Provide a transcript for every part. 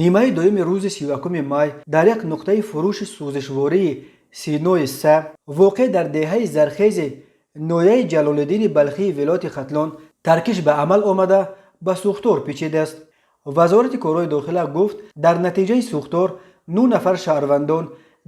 Нимаи дуюми рӯзи 31-уми май дар як нуқтаи фурӯши сӯзишвории Синои Са, воқеъ дар деҳаи Зархези ноҳияи Ҷалолиддини Балхии вилояти Хатлон, таркиш ба амал омада, ба сӯхтор печидааст. Вазорати корҳои дохила гуфт, дар натиҷаи сӯхтор нӯ нафар шаҳрвандон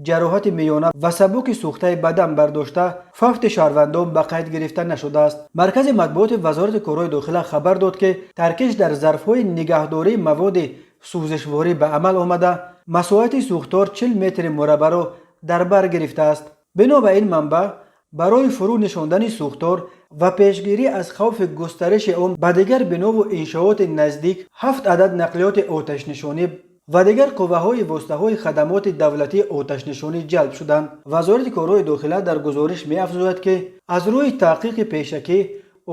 ҷароҳати миёна ва сабуки сӯхтаи бадан бардошта, фавти шаҳрвандон ба қайд гирифта нашудааст. Маркази матбуоти Вазорати корҳои дохила хабар дод, ки таркиш дар зарфҳои нигаҳдории маводи сӯзишворӣ ба амал омада, масоҳати сӯхтор 40 метри мураббаъро дар бар гирифтааст. Бино ба ин манбаъ, барои фурӯ нишондани сӯхтор ва пешгирӣ аз хавфи густариши он ба дигар бинову иншооти наздик ҳафт адад нақлиёти оташнишонӣ ва дигар қувваҳои воситаҳои хадамоти давлатии оташнишонӣ ҷалб шуданд. Вазорати корҳои дохила дар гузориш меафзояд, ки аз рӯи таҳқиқи пешакӣ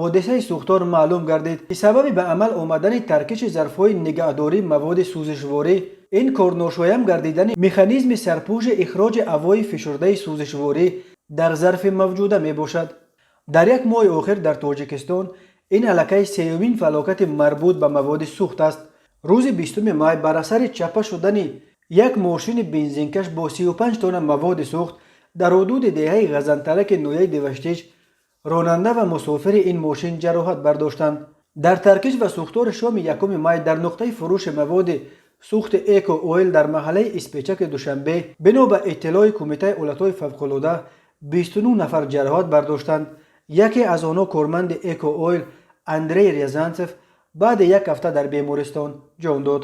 ҳодисаи сӯхтор маълум гардид, ки сабаби ба амал омадани таркиши зарфҳои нигаҳдории маводи сӯзишворӣ ин корношоям гардидани механизми сарпӯши ихроҷи ҳавои фишурдаи сӯзишворӣ дар зарфи мавҷуда мебошад. Дар як моҳи охир дар Тоҷикистон ин аллакай сеюмин фалокати марбут ба маводи сӯхт аст. Рӯзи 20-уми май бар асари чапа шудани як мошини бензинкаш бо 35 тонна маводи сӯхт дар ҳудуди деҳаи Ғазантараки ноҳияи Деваштич ронанда ва мусофири ин мошин ҷароҳат бардоштанд. Дар таркиш ва сӯхтори шоми 1-уми май дар нуқтаи фурӯши маводи сӯхти Эко Ойл дар маҳаллаи Испечаки Душанбе, бино ба иттилои Кумитаи ҳолатҳои фавқулода, 29 нафар ҷароҳат бардоштанд. Яке аз онҳо, корманди Эко Ойл Андрей Рязанцев, баъди як ҳафта дар бемористон ҷон дод.